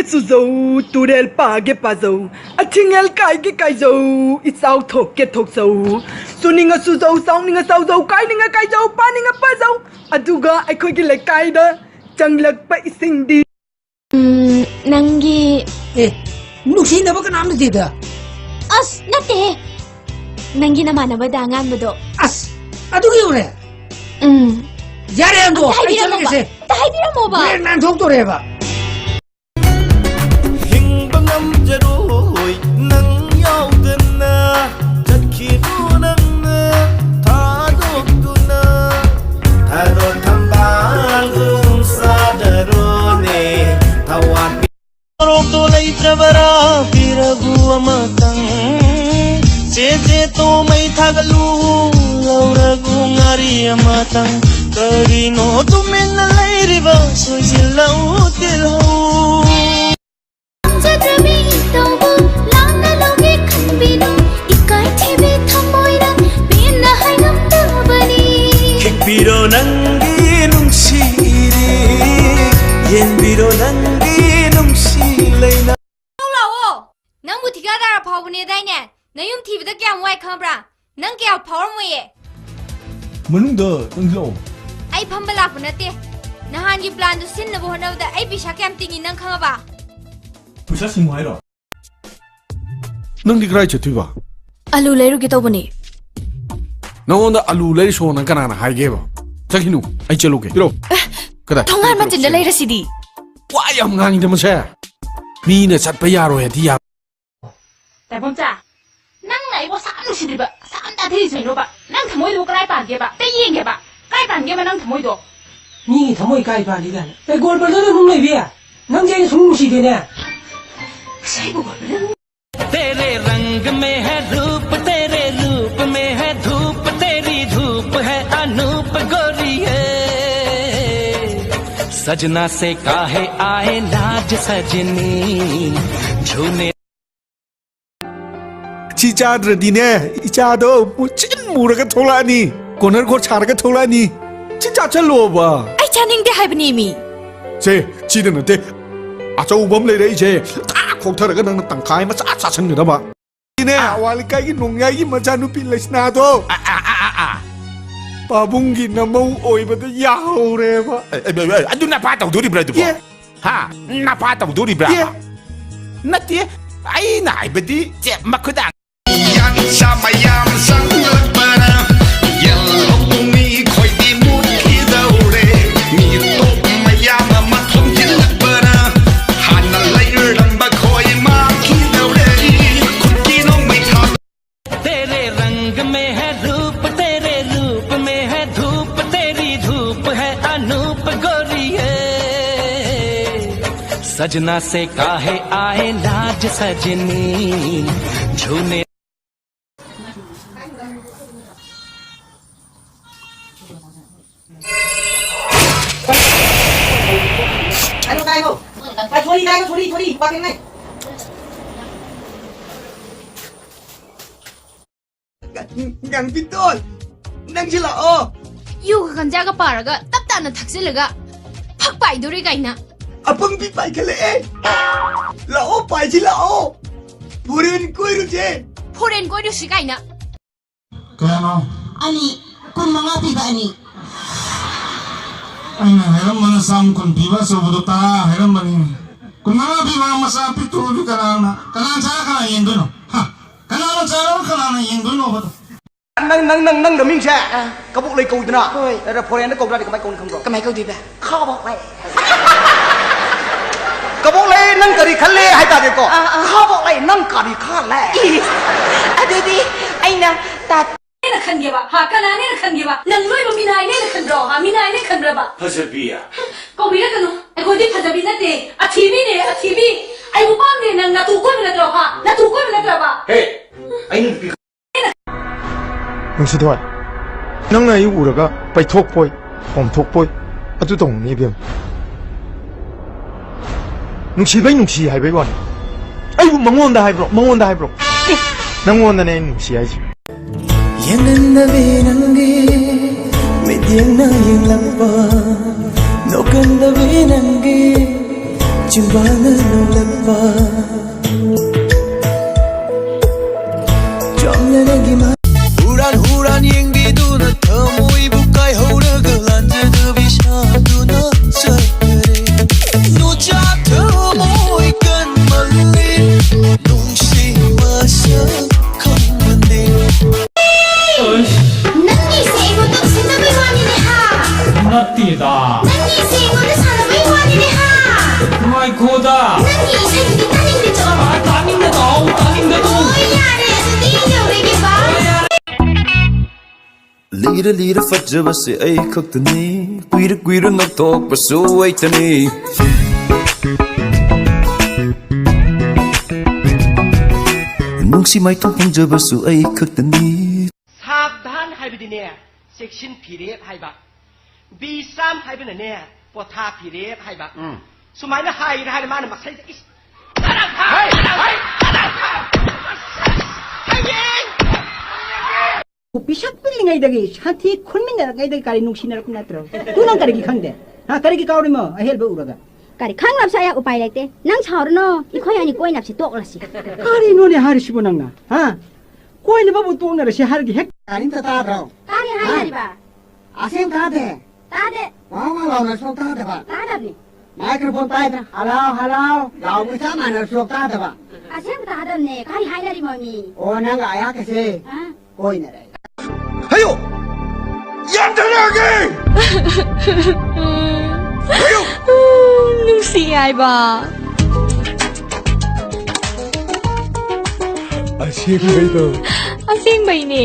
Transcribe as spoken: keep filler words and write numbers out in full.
ꯆꯨꯖꯧ, ꯇꯨꯔꯦꯜ ꯄꯥꯒꯦ ꯄꯥꯖꯧ, ꯑꯊꯤꯡ ꯑꯦꯜ ꯀꯥꯏꯒꯦ ꯀꯥꯏꯖꯧ, ꯏꯆꯥꯎ ꯊꯣꯛꯀꯦ ꯊꯣꯛꯆꯧ꯫ ꯆꯨꯅꯤꯡꯉ ꯆꯨꯖꯧ, ꯆꯥꯎꯅꯤꯡꯉ ꯆꯥꯎꯖꯧ, ꯀꯥꯏꯅꯤꯡꯉ ꯀꯥꯏꯖꯧ, ꯄꯥꯅꯤꯡꯉ ꯄꯥꯖꯧ꯫ ꯑꯗꯨꯒ ꯑꯩꯈꯣꯏꯒꯤ ꯂꯩꯀꯥꯏꯗ ꯆꯪꯂꯛꯄ ꯏꯁꯤꯡꯗꯤ꯫ ꯎꯝ, ꯅꯪꯒꯤ ꯑꯦ, ꯅꯨꯡꯁꯤꯅꯕ ꯀꯅꯥꯝ ꯂꯩꯇꯦꯗ꯫ ꯑꯁ, ꯅꯠꯇꯦꯍꯦ꯫ ꯅꯪꯒꯤ ꯅꯃꯥꯟꯅꯕꯗ ꯑꯉꯥꯟꯕꯗꯣ꯫ ꯑꯁ, ꯑꯗꯨꯒꯤ ꯎꯔꯦ? ꯎꯝ꯫ ꯌꯥꯔꯦ, ꯑꯟꯗꯣ, ꯑꯝꯇ ꯑꯩ ꯍꯥꯏꯕꯤꯔꯝꯃꯣꯕ꯫ ꯆꯠꯂꯒꯦꯁꯦ꯫ ꯑꯝꯇ ꯍꯥꯏꯕꯤꯔꯝꯃꯣꯕ꯫ ꯕ꯭ꯔꯦꯛ ꯅꯥꯟꯊꯣꯛꯇꯣꯔꯦꯕ꯫ ꯍꯤꯡꯕ ꯉꯝꯖꯔꯣꯏ ꯅꯪ ꯌꯥꯎꯗꯅ꯫ ꯆꯠꯈꯤꯅꯨ ꯅꯪꯅ ꯊꯥꯗꯣꯛꯇꯨꯅ꯫ ꯊꯔꯣ ꯊꯝꯕꯥꯜꯒꯨꯝ ꯁꯥꯗꯔꯣꯅꯦ ꯊꯋꯥꯟ ꯃꯔꯣꯛꯇꯣ ꯂꯩꯇ꯭ꯔꯕꯔꯥ? ꯄꯤꯔꯒꯨ ꯑꯃꯇꯪ꯫ ꯆꯦ ꯆꯦ ꯇꯣ ꯃꯩ ꯊꯥꯒꯠꯂꯨ꯫ ꯂꯧꯔꯒꯨ ꯉꯥꯔꯤ ꯑꯃꯇꯪ꯫ ꯀꯔꯤꯅꯣ ꯇꯨꯃꯤꯟꯅ ꯂꯩꯔꯤꯕ? ꯁꯣꯏꯁꯤꯜꯂꯛꯎ ꯇꯤꯜꯍꯧ꯫ ꯈꯪꯖꯗ꯭ꯔꯕꯤ ꯏꯇꯧꯕꯨ ꯂꯥꯟꯅ ꯂꯧꯒꯦ ꯈꯟꯕꯤꯅꯨ꯫ ꯏꯀꯥꯏ ꯊꯤꯕꯤ ꯊꯃꯣꯏꯅ ꯄꯦꯟꯅ ꯍꯥꯏꯉꯝꯗꯕꯅꯤ꯫ ꯈꯤꯛꯄꯤꯔꯣ ꯅꯪꯒꯤ ꯅꯨꯡꯁꯤꯔꯤ, ꯌꯦꯡꯕꯤꯔꯣ ꯅꯪꯒꯤ ꯅꯨꯡꯁꯤ ꯂꯩꯅꯥ꯫ ꯂꯧ ꯂꯥꯛꯑꯣ꯫ ꯅꯪꯕꯨ ꯊꯤꯀꯥꯗꯥꯔ ꯐꯥꯎꯕꯅꯦꯗꯥꯏꯅꯦ? ꯅꯌꯨꯝ ꯊꯤꯕꯗ ꯀꯌꯥꯝ ꯋꯥꯏ ꯈꯪꯕ꯭ꯔꯥ? ꯅꯪ ꯀꯌꯥ ꯐꯥꯎꯔꯝꯃꯣꯏꯌꯦ꯫ ꯃꯅꯨꯡꯗ ꯆꯪꯁꯤꯜꯂꯛꯑꯣ꯫ ꯑꯩ ꯐꯝꯕ ꯂꯥꯛꯄ ꯅꯠꯇꯦ꯫ ꯅꯍꯥꯟꯒꯤ ꯄ꯭ꯂꯥꯟꯗꯨ ꯁꯤꯟꯅꯕ ꯍꯣꯠꯅꯕꯗ ꯑꯩ ꯄꯩꯁꯥ ꯀꯌꯥꯝ ꯇꯤꯡꯉꯤ ꯅꯪ ꯈꯪꯉꯕ? ꯄꯩꯁꯥ ꯁꯤꯡꯉꯨ ꯍꯥꯏꯔꯣ? ꯅꯪꯗꯤ ꯀꯗꯥꯏ ꯆꯠꯇꯣꯏꯕ? ꯑꯂꯨ ꯂꯩꯔꯨꯒꯦ ꯇꯧꯕꯅꯤ꯫ ꯅꯉꯣꯟꯗ ꯑꯂꯨ ꯂꯩꯔꯨꯁꯣꯅ ꯀꯅꯥꯅ ꯍꯥꯏꯒꯦꯕ? ꯆꯠꯈꯤꯅꯨ, ꯑꯩ ꯆꯠꯂꯨꯒꯦ꯫ ꯄꯤꯔꯣ꯫ ꯀꯗꯥꯏ? ꯊꯣꯡꯒꯥꯟ ꯄꯤꯔꯣ, ꯃꯆꯤꯟꯗ ꯄꯤꯔꯣ꯫ ꯂꯩꯔꯁꯤꯗꯤ꯫ ꯋꯥ ꯌꯥꯝ ꯉꯥꯡꯉꯤꯗ ꯃꯁꯦ꯫ ꯃꯤꯅ ꯆꯠꯄ ꯌꯥꯔꯣꯏ ꯍꯥꯏꯗꯤ ꯌꯥ- ꯇꯥꯏꯕꯪꯆꯥ, ꯅꯪꯅ ꯑꯩꯕꯨ ꯑꯁꯥꯝ ꯅꯨꯡꯁꯤꯗ꯭ꯔꯤꯕ, ꯑꯁꯥꯝ ꯇꯥꯊꯤꯔꯤꯁꯦ ꯀꯩꯅꯣꯕ? ꯅꯪ ꯊꯃꯣꯏꯗꯨꯕꯨ ꯀꯗꯥꯏ ꯄꯥꯟꯒꯦꯕ? ꯑꯝꯇ ꯌꯦꯡꯒꯦꯕ꯫ ꯀꯗꯥꯏ ꯄꯥꯟꯒꯦꯕ ꯅꯪ ꯊꯃꯣꯏꯗꯣ? ꯃꯤꯒꯤ ꯊꯃꯣꯏ ꯀꯥꯏ ꯄꯥꯜꯂꯤ ꯀꯥꯏꯅ꯫ ꯑꯦ, ꯒꯣꯜ ꯕꯔꯗꯔꯗ ꯅꯨꯡ ꯂꯩꯕꯤ? ꯅꯪꯁꯦ ꯑꯩꯅ ꯁꯨꯝ ꯅꯨꯡꯁꯤꯗꯦꯅꯦ꯫ ꯑꯁ, ꯑꯩꯕꯨ ꯒꯣꯜ ꯕꯔꯗꯔ तेरे रंग में है रूप, तेरे रूप में है धूप, तेरी धूप है अनूप गोरिये। सजना से काहे आए लाज सजनी, झूले ꯁꯤ ꯆꯥꯗ꯭ꯔꯗꯤꯅꯦ, ꯏꯆꯥꯗꯣ ꯃꯨꯆꯤꯟ ꯃꯨꯔꯒ ꯊꯣꯛꯂꯛꯑꯅꯤ, ꯀꯣꯅꯔ ꯈꯣꯠ ꯁꯥꯔꯒ ꯊꯣꯛꯂꯛꯑꯅꯤ꯫ ꯁꯤ ꯆꯥꯁꯜꯂꯣꯕ꯫ ꯑꯩ ꯆꯥꯅꯤꯡꯗꯦ ꯍꯥꯏꯕꯅꯦꯃꯤ꯫ ꯁꯦ, ꯁꯤꯗ ꯅꯠꯇꯦ꯫ ꯑꯆꯧꯕ ꯑꯃ ꯂꯩꯔꯛꯏꯁꯦ꯫ ꯊꯥ ꯈꯣꯛꯊꯔꯒ ꯅꯪꯅ ꯇꯪꯈꯥꯏ ꯑꯃ ꯆꯥ ꯆꯥꯁꯟꯒꯗꯕ꯫ ꯁꯤꯅꯦ, ꯑꯋꯥ ꯂꯩꯀꯥꯏꯒꯤ ꯅꯣꯡꯌꯥꯏꯒꯤ ꯃꯆꯥꯅꯨꯄꯤ ꯂꯩꯁꯅꯥꯗꯣ꯫ ꯑꯥ, ꯑꯥ, ꯑꯥ, ꯑꯥ, ꯑꯥ꯫ ꯄꯥꯕꯨꯡꯒꯤ ꯅꯃꯧ ꯑꯣꯏꯕꯗ ꯌꯥꯍꯧꯔꯦꯕ꯫ ꯑꯦ, ꯑꯦ, ꯑꯦ, ꯑꯗꯨ ꯅꯄꯥ ꯇꯧꯗꯣꯔꯤꯕ꯭ꯔꯥ ꯑꯗꯨꯕꯣ? ꯑꯦ꯫ ꯍꯥ? ꯅꯄꯥ ꯇꯧꯗꯣꯔꯤꯕ꯭ꯔꯥ? ꯑꯦ꯫ ꯅꯠꯇꯦ, ꯑꯩꯅ ꯍꯥꯏꯕꯗꯤ ꯆꯦ ꯃꯈꯨꯗꯥꯡ꯫ ꯌꯥꯠꯆꯥ ꯃꯌꯥꯝ ꯆꯪꯂꯛꯄꯅ ꯌꯦꯜꯍꯧ ꯃꯤ ꯈꯣꯏꯗꯤ ꯃꯨꯠꯈꯤꯗꯧꯔꯦ꯫ ꯃꯤ ꯇꯣꯞ ꯃꯌꯥꯝ ꯑꯃ ꯊꯣꯝꯖꯤꯜꯂꯛꯄꯅ ꯍꯥꯟꯅ ꯂꯩꯔꯝꯕ ꯈꯣꯏ ꯃꯥꯡꯈꯤꯗꯧꯔꯦ꯫ ꯈꯨꯠꯀꯤ ꯅꯣꯡꯃꯩ ꯊꯥ तेरे रंग में है रूप, तेरे रूप में है धूप, तेरी धूप है अनूप गोरिये। सजना से काहे आए लाज सजनी, झूले। ꯉꯥꯡꯕꯤꯇꯣꯟ, ꯅꯪꯁꯤ ꯂꯥꯛꯑꯣ꯫ ꯌꯨꯒ ꯒꯟꯖꯥꯒ ꯄꯥꯔꯒ ꯇꯞ ꯇꯥꯅ ꯊꯛꯆꯤꯜꯂꯒ ꯐꯛ ꯄꯥꯏꯗꯣꯔꯤ ꯀꯥꯏꯅ꯫ ꯑꯄꯪꯕꯤ ꯄꯥꯏꯈꯠꯂꯛꯑꯦ꯫ ꯂꯥꯛꯑꯣ, ꯄꯥꯏꯁꯤ ꯂꯥꯛꯑꯣ꯫ ꯐꯣꯔꯦꯟ ꯀꯣꯏꯔꯨꯁꯦ꯫ ꯐꯣꯔꯦꯟ ꯀꯣꯏꯔꯨꯁꯤ ꯀꯥꯏꯅ꯫ ꯀꯌꯥꯅꯣ? ꯑꯅꯤ, ꯀꯨꯟ ꯃꯉꯥ ꯄꯤꯕ ꯑꯅꯤ꯫ ꯑꯩꯅ ꯍꯥꯏꯔꯝꯕꯅ ꯆꯥꯝ ꯀꯨꯟ ꯄꯤꯕ ꯑꯆꯧꯕꯗꯣ ꯇꯔꯥ ꯍꯥꯏꯔꯝꯕꯅꯤ꯫ ꯀꯨꯟ ꯃꯉꯥ ꯄꯤꯕ ꯃꯆꯥ ꯄꯤꯛꯇꯨꯗꯤ ꯀꯅꯥꯅ, ꯀꯅꯥ ꯆꯥꯔ ꯀꯅꯥ ꯌꯦꯡꯗꯣꯏꯅꯣ? ꯍꯥ? ꯀꯅꯥꯅ ꯆꯥꯔꯒ ꯀꯅꯥꯅ ꯌꯦꯡꯗꯣꯏꯅꯣꯕ? ꯅꯪ, ꯅꯪ, ꯅꯪ, ꯅꯪ ꯅꯃꯤꯡꯁꯦ ꯑꯥ꯫ ꯀꯕꯣꯛꯂꯩ ꯀꯧꯗꯅ? ꯍꯣꯏ꯫ ꯑꯗ ꯐꯣꯔꯦꯟꯗ ꯀꯧꯗ꯭ꯔꯗꯤ ꯀꯃꯥꯏ ꯀꯧꯅꯤ ꯈꯪꯕ꯭ꯔꯣ? ꯀꯃꯥꯏ ꯀꯧꯗꯣꯏꯕ? ꯈꯥꯕꯣꯛꯂꯩ꯫ ꯀꯕꯣꯛꯂꯩ, ꯅꯪ ꯀꯔꯤ ꯈꯜꯂꯦ ꯍꯥꯏ ꯇꯥꯔꯦꯀꯣ? ꯑꯥ, ꯑꯥ꯫ ꯈꯥꯕꯣꯛꯂꯩ, ꯅꯪ ꯀꯔꯤ ꯈꯜꯂꯦ? ꯏꯁ, ꯑꯗꯨꯗꯤ ꯑꯩꯅ ꯇꯥ- ꯅꯦꯅ ꯈꯟꯒꯦꯕ? ꯍꯥ, ꯀꯅꯥꯅꯦꯅ ꯈꯟꯒꯦꯕ? ꯅꯪ ꯅꯣꯏꯕꯨ ꯃꯤꯅꯥꯏꯅꯦꯅ ꯈꯟꯕ꯭ꯔꯣ? ꯍꯥ, ꯃꯤꯅꯥꯏꯅꯦ ꯈꯟꯕ꯭ꯔꯕ? ꯐꯖꯕꯤ꯫ ꯀꯧꯕꯤꯔꯛꯀꯅꯨ꯫ ꯑꯩꯈꯣꯏꯗꯤ ꯐꯖꯕꯤ ꯅꯠꯇꯦ, ꯑꯊꯤꯕꯤꯅꯦ, ꯑꯊꯤꯕꯤ꯫ ꯑꯩꯕꯨ ꯄꯥꯝꯗꯦ, ꯅꯪ ꯅꯇꯨ ꯀꯣꯏꯕ ꯅꯠꯇ꯭ꯔꯣ? ꯍꯥ, ꯅꯇꯨ ꯀꯣꯏꯕ ꯅꯠꯇ꯭ꯔꯕ? ꯍꯦ, ꯑꯩꯅ ꯅꯨꯄꯤ ꯅꯨꯡꯁꯤꯊꯣꯏ, ꯅꯪꯅ ꯑꯩ ꯎꯔꯒ ꯄꯩꯊꯣꯛꯄꯣꯏ, ꯄꯣꯝꯊꯣꯛꯄꯣꯏ, ꯑꯗꯨ ꯇꯧꯅꯨꯅꯦ ꯏꯕꯦꯝꯃ꯫ ꯅꯨꯡꯁꯤꯕꯩ ꯅꯨꯡꯁꯤ ꯍꯥꯏꯕꯩ ꯋꯥꯅꯤ꯫ ꯑꯩꯕꯨ ꯃꯉꯣꯟꯗ ꯍꯥꯏꯕ꯭ꯔꯣ? ꯃꯉꯣꯟꯗ ꯍꯥꯏꯕ꯭ꯔꯣ? ꯑꯦ, ꯅꯪꯉꯣꯟꯗꯅꯦ ꯑꯩꯅ ꯅꯨꯡꯁꯤ ꯍꯥꯏꯁꯦ꯫ ꯌꯦꯡꯉꯟꯗꯕꯤ ꯅꯪꯒꯤ ꯃꯤꯠꯌꯦꯡꯅ ꯌꯦꯡꯂꯛꯄ, ꯅꯣꯛꯀꯟꯗꯕꯤ ꯅꯪꯒꯤ ꯆꯤꯝꯕꯥꯜꯅ ꯅꯣꯂꯛꯄ ꯆꯣꯝꯂꯅꯒꯤ ꯃꯥ ꯍꯨꯔꯥꯟ ꯍꯨꯔꯥꯟ ꯌꯦꯡꯕꯤꯗꯨꯅ ꯊꯃꯣꯏꯕꯨ ꯀꯥꯏꯍꯧꯔꯒ ꯂꯥꯟꯖꯗꯕꯤ ꯁꯥꯗꯨꯅ ꯆꯠꯈꯔꯦ꯫ ꯅꯨꯆꯥ ꯊꯃꯣꯏ ꯀꯟꯃꯜꯂꯤ ꯅꯨꯡꯁꯤ ꯃꯁꯛ ꯈꯪꯃꯟꯗꯦ꯫ ꯅꯪꯒꯤꯁꯦ ꯑꯩꯉꯣꯟꯗ ꯎꯁꯤꯠꯇꯕꯩ ꯋꯥꯅꯤꯅꯦ ꯍꯥ? ꯅꯠꯇꯦꯗ꯫ ꯅꯪꯒꯤꯁꯦ ꯑꯩꯉꯣꯟꯗ ꯁꯥꯟꯅꯕꯩ ꯋꯥꯅꯤꯅꯦ ꯍꯥ? ꯉꯥꯏꯈꯣꯗ꯫ ꯅꯪꯒꯤ ꯏꯁꯩꯗꯨꯗꯤ ꯇꯥꯅꯤꯡꯗꯦ ꯆꯠꯂꯣ꯫ ꯑ, ꯇꯥꯅꯤꯡꯗꯦ ꯇꯥꯎ, ꯇꯥꯅꯤꯡꯗꯦ ꯇꯥꯎ꯫ ꯑꯣ, ꯌꯥꯔꯦ, ꯑꯗꯨꯗꯤ ꯌꯧꯔꯒꯦ, bye꯫ ꯂꯤꯔ ꯂꯤꯔ ꯐꯖꯕꯁꯦ ꯑꯩ ꯈꯛꯇꯅꯤ꯫ ꯀꯨꯏꯔ ꯀꯨꯏꯔ ꯅꯣꯛꯊꯣꯛꯄꯁꯨ ꯑꯩꯇꯅꯤ꯫ ꯅꯨꯡꯁꯤ ꯃꯥꯏꯊꯣꯡ ꯐꯣꯡꯖꯕꯁꯨ ꯑꯩ ꯈꯛꯇꯅꯤ꯫ ꯁꯥꯕꯙꯥꯟ ꯍꯥꯏꯕꯗꯤꯅꯦ, ꯆꯦꯛꯁꯤꯟ ꯐꯤꯔꯦꯞ ꯍꯥꯏꯕ꯫ ꯕꯤꯁ꯭ꯔꯥꯝ ꯍꯥꯏꯕꯅꯅꯦ, ꯄꯣꯊꯥ ꯐꯤꯔꯦꯞ ꯍꯥꯏꯕ꯫ ꯎꯝ꯫ ꯁꯨꯃꯥꯏꯅ ꯍꯥꯏꯔ ꯍꯥꯏꯔ ꯃꯥꯅ ꯃꯁꯩꯗ, ꯏꯁ! ꯍꯩ! ꯍꯩ! ꯍꯌꯦꯡ! ꯄꯤꯁꯛ ꯄꯤꯛꯂꯤꯉꯩꯗꯒꯤ, ꯁꯟꯊꯤ ꯈꯨꯟꯃꯤꯟꯅꯔꯛꯉꯩꯗꯒꯤ ꯀꯔꯤ ꯅꯨꯡꯁꯤꯅꯔꯛꯄ ꯅꯠꯇ꯭ꯔꯣ? ꯇꯨ ꯅꯪ ꯀꯔꯤꯒꯤ ꯈꯪꯗꯦ? ꯍꯥ? ꯀꯔꯤꯒꯤ ꯀꯥꯎꯔꯤꯃꯣ ꯑꯍꯦꯜꯕ ꯎꯔꯒ? ꯀꯔꯤ ꯈꯪꯂꯕꯁꯨ ꯑꯩ ꯎꯄꯥꯏ ꯂꯩꯇꯦ꯫ ꯅꯪ ꯁꯥꯎꯔꯅꯣ, ꯑꯩꯈꯣꯏ ꯑꯅꯤ ꯀꯣꯏꯅꯕꯁꯦ ꯇꯣꯛꯂꯁꯤ꯫ ꯀꯔꯤꯅꯣꯅꯦ ꯍꯥꯏꯔꯤꯁꯤꯕꯨ ꯅꯪꯅ? ꯍꯥ? ꯀꯣꯏꯅꯕꯕꯨ ꯇꯣꯛꯅꯔꯁꯤ ꯍꯥꯏꯔꯒ ꯍꯦꯛ ꯀꯔꯤꯝꯇ ꯇꯥꯗ꯭ꯔꯣ? ꯀꯔꯤ ꯍꯥꯏꯅꯔꯤꯕ? ꯑꯁꯦꯡ ꯇꯥꯗꯦ꯫ ꯇꯥꯗꯦ꯫ ꯋꯥ ꯋꯥ ꯂꯥꯎꯅ ꯁꯨꯡ ꯇꯥꯗꯕ꯫ ꯇꯥꯗꯕꯅꯤ꯫ Microphone ꯄꯥꯏꯗ꯭ꯔꯥ? ꯍꯜꯂꯥꯎ, ꯍꯜꯂꯥꯎ ꯂꯥꯎꯕ ꯆꯞ ꯃꯥꯟꯅ ꯁꯨꯡ ꯇꯥꯗꯕ꯫ ꯑꯁꯦꯡꯕ ꯇꯥꯗꯕꯅꯦ꯫ ꯀꯔꯤ ꯍꯥꯏꯅꯔꯤꯃꯣ ꯃꯤ? ꯑꯣ, ꯅꯪꯒ ꯑꯩꯍꯥꯛꯀꯁꯦ ꯑ? ꯀꯣꯏꯅꯔꯦ꯫ ꯍꯥꯏꯌꯣ! ꯌꯥꯟꯊꯔꯛꯑꯒꯦ! ꯍꯥꯏꯌꯣ! ꯅꯨꯡꯁꯤ ꯍꯥꯏꯕ꯫ ꯑꯁꯦꯡꯕꯩꯗꯣ꯫ ꯑꯁꯦꯡꯕꯩꯅꯦ꯫